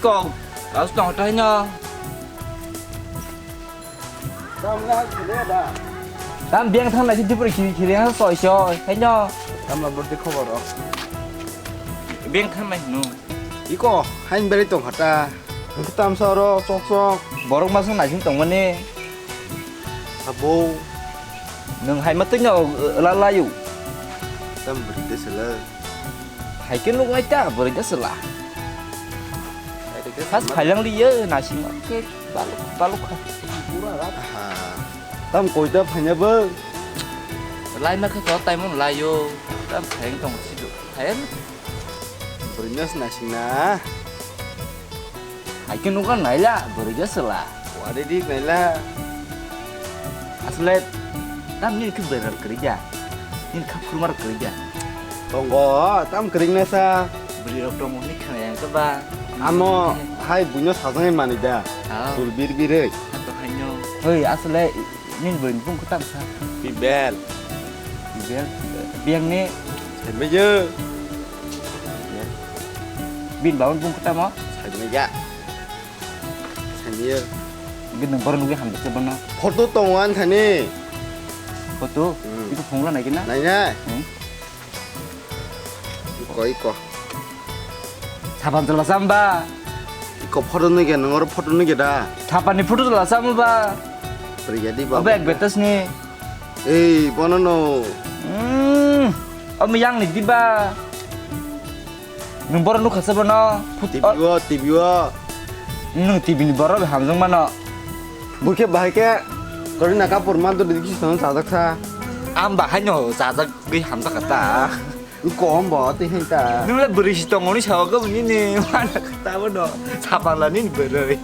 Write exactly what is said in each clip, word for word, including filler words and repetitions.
Kok, kaus tong tai no. Tam la khule da. Tam biang thang lai si dipur khiri khiri ha soi soi, hai no. Tam la bordi khobor o. Biang thang lai no. Iko, hain beri tong hata. Tam sa ro sok sok. Borok masuk nai sing tong mani. Abo. Nung hai matui no la la yu. Tam bordi sela. Hai ke nuk nai ta, bwrwi da sela. Hai ke Sas sama. Phailang liye, nasi ma ke baluk, baluk kha. Aha. Tam koi da phainya bw. Lai ma khe ko tai mon lai yo. Tam phailang tong si do. Phailang. Bwrwi nas nasi na. Hai ke nukha naila, bwrwi ja sela. Wari dik naila. Asle, tam nini khe bwrwi rok kwrwi ja. Nini kha khurma rok kwrwi ja. Tongo, tam kwrwi nasa. Bwrwi rok tongo ni khna yang khe ba. Amo hai buino sajangni mani da. Ah. Sul bir birwi. Ato haino. Hoi, asle, nini bwrwi bung khe tam sa. Bibel. Bibel. Biang ni. Saimayo. Bin baun bung khe tamo. Saimayo. Saniya. Gini baru nunggu hambat coba na. Photo tongo ani thani. Photo? Hmm. Itu phone la naikina? Naina. Hmm. Iko, iko. Sapan jela samba. Iko photo nunggu, nunggu photo nunggu da. Sapan ni photo jela samba ba. Priyadi ba. Abe ek betas ni. Ei, bono no. Hmm. Om yang ni diba. Nwng borok nukha se bono? T V o, T V o. Nwng T V ni borok bai hamjak mano. Bukhe bahai khe Kareena Kapoor mandur dikhi sono chajak sa. Am bahai no chajak gwi hamjak kha ta. Kom bo tei hai ta. Nwng le bwrwi si tongo ni sawa gabuni ni mana kha ta bono. Sapala ni bwrwi.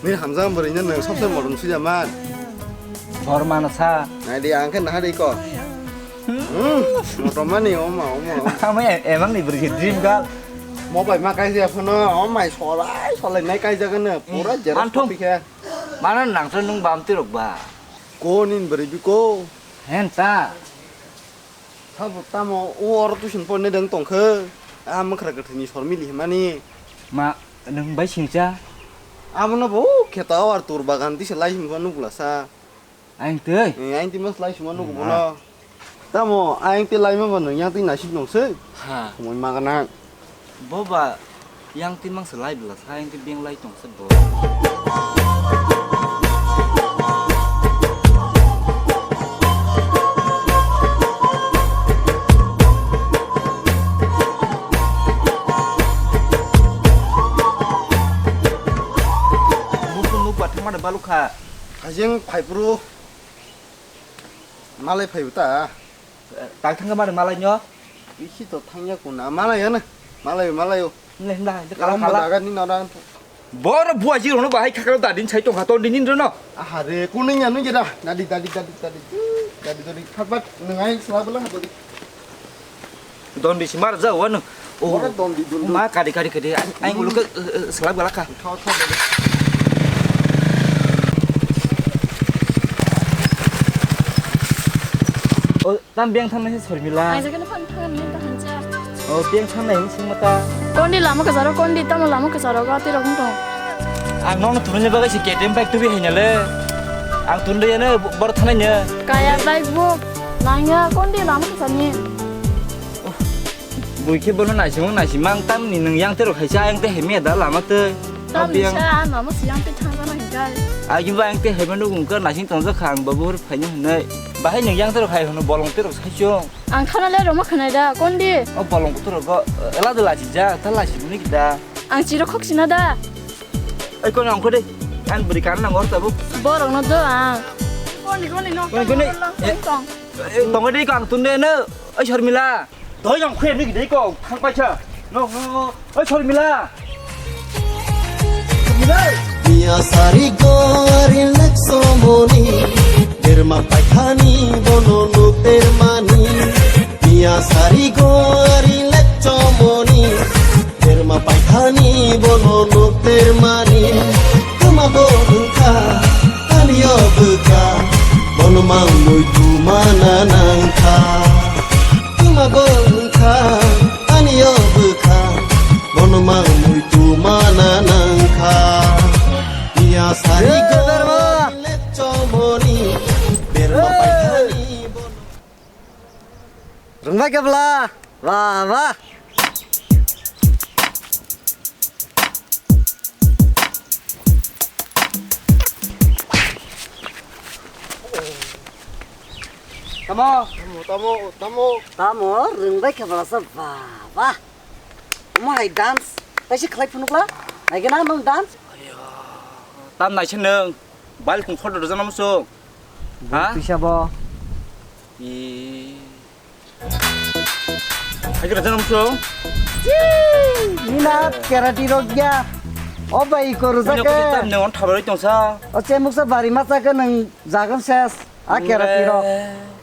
Ni hamjak bwrwi no nwng sabse modom suja man. Bor mana sa. Nai di ang khe naha di ko. Hmm, motom mani, oma, oma, oma. Ama e-, emang ni bwrwi dream girl. Mo bai ma kaisa phano, o mai solai, solai nai kaijak no, pura Hmm, xerox anthong. Copy khe. Mana nang to nung bam tirok ba. Ko nin bwrwi bi ko. Hen ta. Sabo tamo, o oro tuition porne deng tong khe. A mwkhra kwthwini sor mili himani. Ma, nung bai singcha? Abono bo kheto awar tur bagan tisa lai himkha nukla sa. Ayang twi? Eh, ayang twi mas lai suma nugo bono. Tamo ayang twi lai ma ba nung yang twi naisik nung se. Ha. Khumui ma gana. Bo ba yang twi mang se lai bla sa yang twi beng lai tong se bo. Musu nuk ba thangma da balukha. Hajeng phaiphuru malai phaibo ta. Tak thangkha mani malai nyo. Bisi to thangya kuna malai ya na. Malai malai o. Nle himla himla kala kala. Daga ni nora. Bor buaji rono bahai khakra dadin sai tongkha ton dinin rono. Aha re kuning ya nung jeda. Dadi dadi dadi dadi. Dadi dadi khabat nung ai sela bela habodi. Dondi si mar ja wano. Oh. Ora dondi dondi. Ma kadi kadi kadi. Ai, ai ngulu ke, eh, eh, selap galak ka. Thau thau dondi. Oh, tam biang thang nai Sormila. Ai jaga phang phang ni ta hancha. Oh, biang thang nai sing mata. Kondi lama ka jaro kondi tamo lama ka jaro ga ti rok tong. Ang nono tunani bagai si K T M bike tubi hainale. Ang tunde yana bor thanai ne. Kaya bike bo. Nangya kondi lama ka jani. Bui khe bono naisimang naisimang tamni nwng yang tei rok hai cha yang tei hai mia da lama tei. Tamni sa lama si yang tei thang jana hinkhe. Agi ba yang tei hai mano wngkha naising tongjak kha ang babu hor phaino hinwi. Bahai nwng yang tei rok hai hwno bolong tei rok sai chwng. Ang thana le roma khwnai da kondi. O bolong kutu rok go ela de lachi ja ta lachi buni da. Ang chiro khok sina da. Ai kono ongkho de. Ang buri kan nang or tabu. Borok no do ang. Kondi kondi no. Kondi kondi. Tong. Tongo de ko ang tunde no. Ai Sormila. Doi jong khuyam ni gidei ko thang paisa. No, no, no. Oi Sormila. Sormila. Miya sari gori lek somoni. Derma paithani bono no termani. Miya sari gori lek somoni. Derma paithani bono no termani. Tuma bo wngkha. Ani o bwkha, bono mang muitu mana nangkha. Tuma bo wngkha, ani o bwkha, bono mang muitu mana nangkha. Sari go berma. Chomoni berma paithani bono. Rwngbai khe bwla. Ba ba. Tamo. Tamo, tamo, tamo. Tamo, rwngbai khe bwla sa, ba ba. Omo hai dance. Taisi khlai phunukla. Naigena nung dance? Tam naisa nung. Balkung photo rwjak namo chwng. Ha? Tisa bo. E. Hai khe rwjak namo chwng. Nina karate rok ya. O bai ko rwjak ke. Tam nung thabai tongsa. O chemuksa bari masa ke nung jagan ses. A karate rok.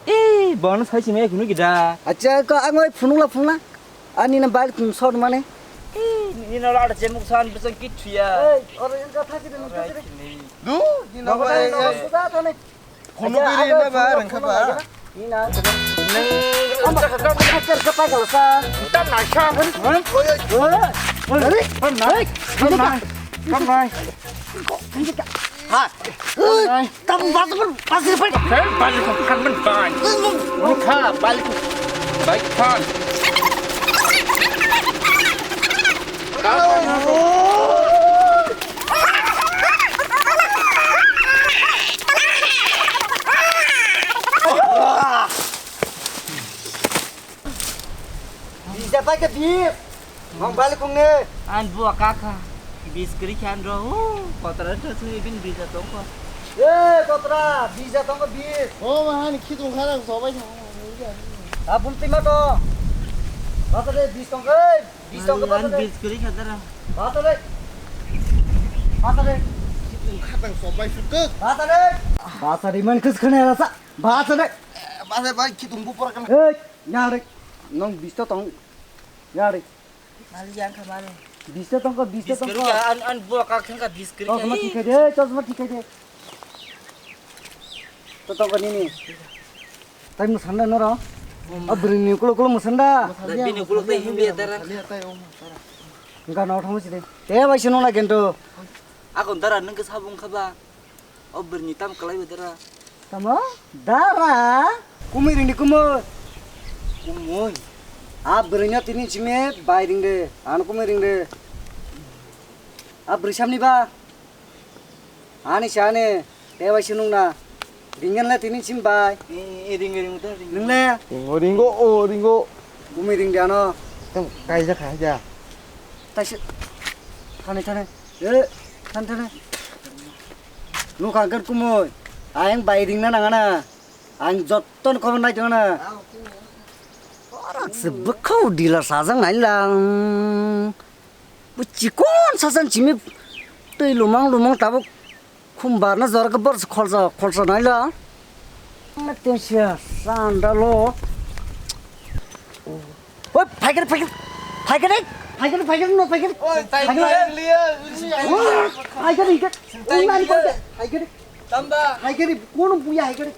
E, bon sai simi kunu gida. Acha ko angoi phunukla phunukla. Ani na bike tum sor mane. Ni na lada chemuk san bisang kithuya. Ei, oro yang kata kita ni kata ni. Du, ni na ba. Sudah tane. Kono biri na ba rengka ba. Ni na. Neng. Apa kata kata kata kata sa. Tam na sa. Oi oi. Oi. Oi. Tam na. Tam na. Tam na. Ha. Tam batu pun pasir pai. Balik kan men bai. Mukha balik. Baik kan. Bisa pakai bib. Mang balik kong ne. An buwa kaka. Bis kri khan ro. Kotra to sini bin bisa tongko. Eh, kotra, bisa tongko bis. Oh, mahani khitung kharang sobai. Abun tima to. Bata de bis tongko. Bis tongko bata de. Bis kri khan dara. Bata de. Bata de. Khitung kharang sobai sukuk. Bata de. Bata de man khis khane rasa. Bata de. Bata bai khitung bu pora kan. Eh, nyare. Nong bis to tong. Nyare. Mali yang kha mali. Bis to tongko, bis to tongko. Bis kri an an buwa kak thangka bis kri. Chosma thikai de, chosma thikai de. To tongko nini. Tai musanda noro. A brini kulo kulo musanda. Bini kulo tai himbi tara. Enggak nau thamu sini. Te bai sino na gento. Akon tara nung ke sabung khaba. O bwrwini tam kwlai bo dara. Tamo? Dara? Kumui ringdi kumui. Kumui? A bwrwino tini simi bai ringdi. Ano kumui ringdi. A bwrwi samni ba? Ani sani. Tebai sinung na. Ringen le tini sim bai. E, e, ring, ring, ring. Nung le? Ringo, ringo, o, ringo. Kumui ringdi ano. Tang kaija khaja. Taisi. Thani, thani. Eh, than than. Nukha angkan kumui. Ayang bai ringna nangana. Ang jotton khobor nai tongana. Orak se bwkhao dila sajang nai lang. Bu chikon sasan chimi twi lumang lumang tabuk khum barna jora ke bor kholsa kholsa nai lang. Tensia sandalo. Oi, phaikari, phaikari, phaikari, phaikari, phaikari, no, phaikari. Oi, tai phaikari. Liya, liya. Oi, phaikari, phaikari. Unani kau phaikari. Tamba. Phaikari, kono buya phaikari.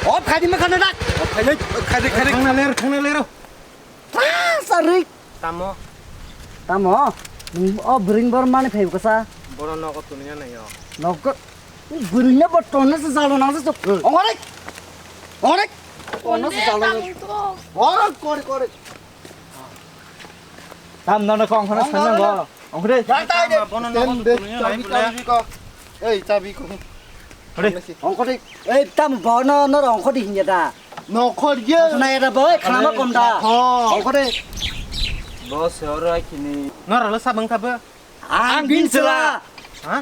Oh, khadi ma khana dak. Oh, khadi, khadi, khadi. Khana ler, khana ler. Sarik. Tamo. Tamo. Nung o bring bor mani phai kasa. Bono nogo tunia na yo. Nogo. Bring ne bor tonna se jalo na se. Ongore. Ongore. Tonna se jalo. Ora kore kore. Tam nono kong khana sanang go. Ongore. Bono nogo tunia na. Ei, chabi ko. Hore. Ongkhordi, ei, tam bono nor ongkhordi hinya da. Nokhor ye. Naya da boy, khlama kom da. Ho. Ongkhordi. Boss, oro kini. Nor lo sabang kabo. Ang bin chwla. Ha?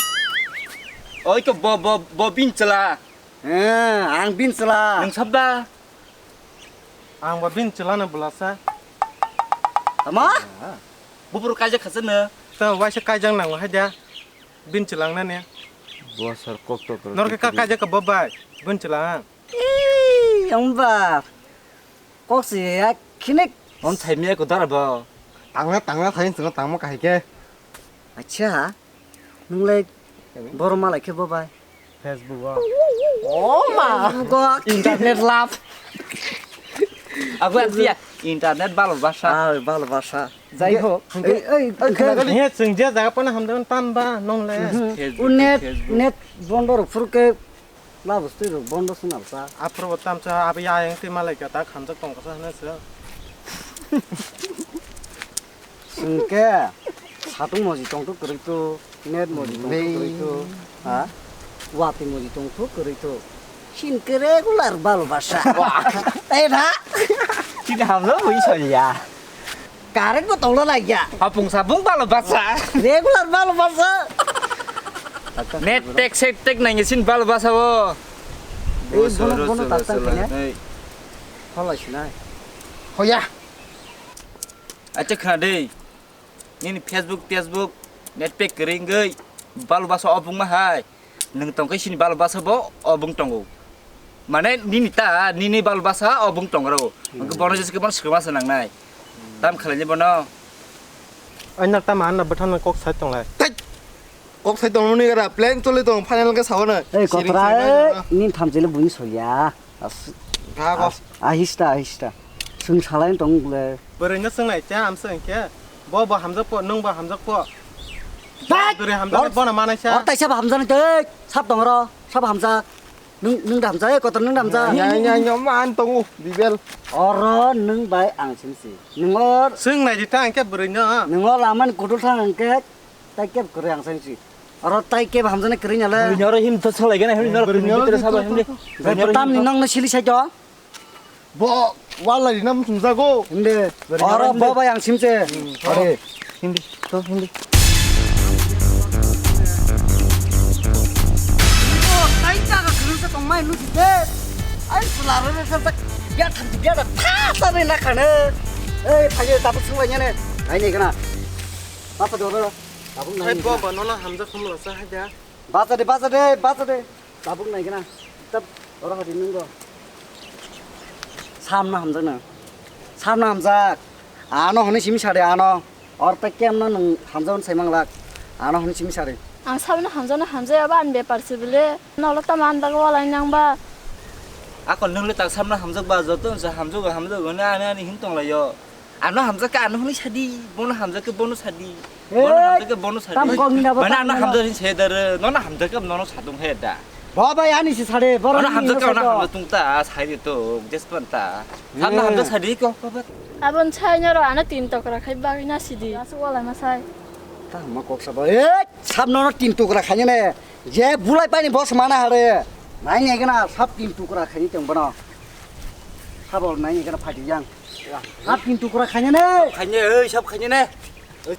Oi ko bo, bo, bo bin chwla. Eh, ang bin chwla. Nung sabda. Ang bo bin chwla na bulasa. Tama? Bubur kaijak khasana. Ta waisa kaijang nang hai da. Bin chwlang nani. Bo sir kok to. Nor ke ka kaijak ka bo bai. Bin chwlang. Ii, ongba. Kok si ya khinik. On thai miya ko dara bo. Tangna tangna thai sing tangma kahai ke. Acha. Nunglai boro malai khe bo bai. Facebook o. Oh ma. Go internet love. Aku antia. Internet balo basa. Ah, balo basa. Jai hok. Ei, ei, ei, khna gali. He, chwng je jaga phano hamjakmani tamo ba, nong le. Mhm. Facebook, o net, Facebook. Net bondo rok phuru khe labus twi rok bondo swnam sa. Aphuru bo tamsa abi ayang twi malai kha ta khamjak tong kha sa hwnwi se. Chwng khe satung moji tongthok kwrwi tu, net moji tongthok kwrwi tu, ha? Watwi moji tongthok kwrwi tu. Chini khe regular balo basa. Wah. Tei na? Chini hamlo bui solia. Current bo tongna lai ya. Hapung sapung balo basa. Regular balo basa. Net tek sek tek nangya chini balo basa bo. Ei, bono, bono tak tang kanya. Ei. Halai sinai. Hoya. Acha khna de. Nini Facebook, Facebook, net pack kwrwi wngwi balo basa obung ma hai. Nwng tong khe sini balo basa bo obung tongo. Mane nini ta, nini balo basa obung tong rw. Hwnkhe bono jesa khe bono swkang masa nangnai. Tam khlaini bono. Aina tama anna bwthano kok sai tonglai. Thai! Kok sai tongmani gara plan choli tong final khe sawana. Ei, kotra, ei, nini thamchili buini soya. As-, Tha ko. As-, ahista, ahista. Swng salai tong le. Bwrwino swngnai cha amsa hwnkhe. Bo bo hamjakpo, nwng bo hamjakpo. Thai! Bwrwi hamjaknai bono manaisa. Or taisa bo hamjaknai tei. Sab tong oro, sab hamjak. Nwng, nwng da hamjak, ei kotor nwng da hamjak. Ya, ya, ya, man tongo, bibel. Oro nwng bai ang simi si. Nwng or Swngnai di ta hwnkhe bwrwino. Nwng or lamani kutul thang hwnkhe. Tai keb kwrwi ang sani si. Oro tai keb hamjaknai kwrwi nalai. Bwrwi oro him to salai gana, him noro kwrwi noro kwrwi sabo him de. Bwrwi oro tamni him to. Nokno sili sai to. Bo wallai rina muchung jago. Him de. Bwrwi oro him de. Bo bai ang simse. Are. Him de. To him de. O, tai jaga kwrwi sa tongmai nusi de. Ai, sularo re sa tak. Ya tham ya da tha sa re na khane. Ei, phai tabuk sung lai ne. Ai ne gana. Basa de oro, tabuk nai. Ai, bo, bo, nono hamjak khumla sa hai da. Basa de, basa de, basa de. Tabuk nai gana. Tab, oro hadi nung go. Samno hamjak na. Samno hamjak. Ano hwnwi simi sade ano. Or pe kemno nung hamjak hwn sai manglak. Ano hwnwi simi sade. Ang samno hamjakno hamjaya ba ani bepar se bile. Nolo tamo ani bagwi walai nang ba. Ako nung le tak samno hamjak ba joto se hamjak hamjak hwnwi ani ani hin tong lai yo. Ano hamjak khe ano hwnwi sadi, bono hamjak khe bono sadi. Bono Hey, hamjak khe bono sadi. Tam kok ni na ba Mane tam ano ni na. Hamjak hin se dare, nono hamjak khe nono sadung he da. Bo bai ani se sade, boro Ano ni hamjak khe no ano sade. Hamjak tung ta, sai de to, jes pan ta. Samno Hey. Hamjak sadi ko ko ba. Abon sai nyoro ano tin tokra khai bagwi na sidi. Asu wala ma sai. Ta ma kok sabo. Eh, samno no tin tokra khai ne. Je bulai pani boss mana hare. Nai ne gana sab tin tokra khai tong bono. Sabo nai ne gana phadi yang. Hap tin tukra khaina ne. Khaina, oi, sab khaina ne.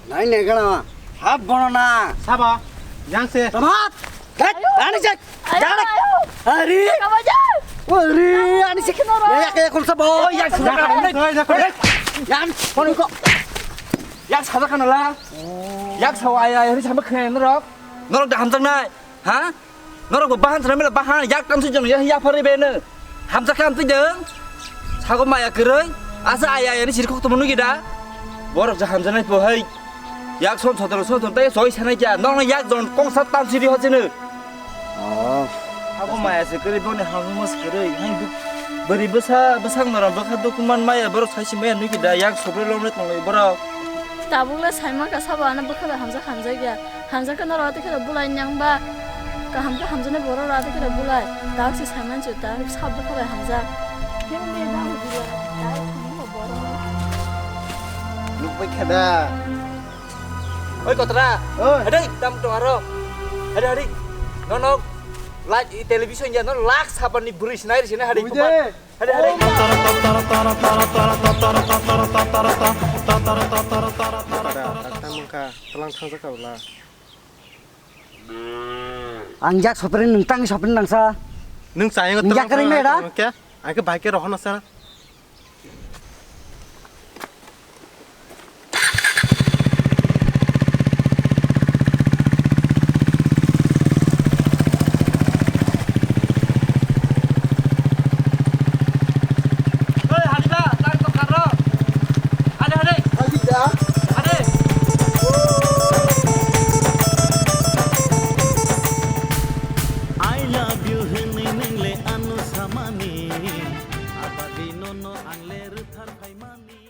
Nai ne gana. Hap bono na. Saba. Yang se. Tamat. Dak, ani jak. Ayo, Dak. Ayo. Ari. Kabaja. Ari, ani sik. Kabaja. Ya, ya, kaya kul sabo. Oh, yang sudah. Yang. Yang. Kono ko. Yang sada kana la. Yang sawa ai ai ri sama khaina rok. Norok da hamjak nai. Ha? Norok bo bahan swnam mela bahan yak tam sujang ya ya phari beno. Hamjak khe amtwi dong. Sago maya kwrwi. Asa aya aya ni sirkhok to munu gida. Borok ja hamjanai po hai. Yak son sotro son son tai soi sanai ja. Nong yak jon kong sat tam siri hochino. Oh. Sago maya se kwrwi boni hamu mas kwrwi. Hai duk. Bari bwsa bwsang norom bwkha duk man maya borok sai si maya nui gida yak sobre lomre tonglai borok. Tabuk le saima ka sabo ano bwkha bai hamjak hamjak ya. Hamjak khe norok tei khe bulai nang ba. Kaham khe hamjaknai borok rok tei khe bulai. Dak se saiman se dak sabo khe bai hamjak. Khe ne dam bila. Dai sini mo borok. Nukbai khe da. Oi kotra. Oi. Hade tam to aro. Hade hade. No no. Live television ya no lak sapan ni buri sinai sini hade. Ui de. Hade, hade. Pada, tak tang mangka, telang thang jaka wala. Ang jak sopri nung tang sopri nang sa. Nung sayang telang thang jaka ri meda? Oke, angke bike rohana sa. Hei, hadi ba, tang tokar ro. Hadi, hadi. Hadi da. Hadi. I love you hwnwi nwngle ano samani. Abadi le rwthar phaimani.